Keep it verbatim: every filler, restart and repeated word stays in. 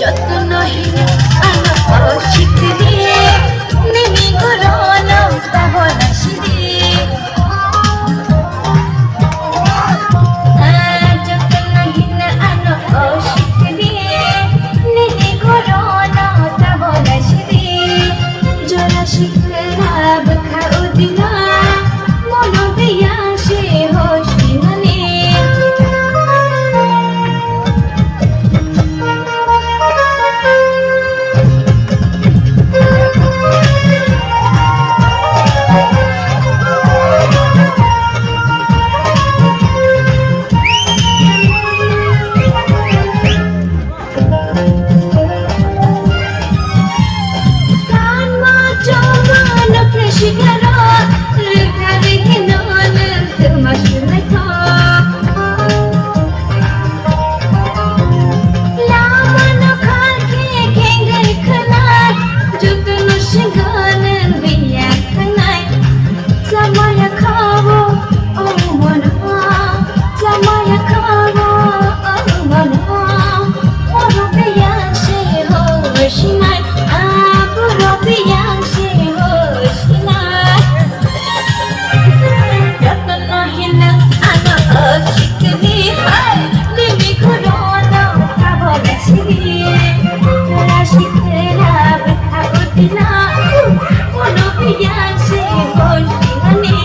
Jotono hino ano o sikri, nini gorono tabona sidi. Ah, jotono hino ano o sikri, nini gorono tabona sidi. Jora sikra bwkha udina, mono biya se hosinani. Kanma choma no khe sikaro, rwkha rwkhe no nwng twma swnaitho. Lama no khar khe khengwi khwnai, jotono singo nwng biya khwnai. Samaya khabo, oh mono. Samaya khabo, oh mono. Oro biya se hosinai, aboro biya se hosinai. Jotono hino ano o sikri, hai, nini gorono tabona sidi. Tora sikra bwkha udina, mono biya se hosinani.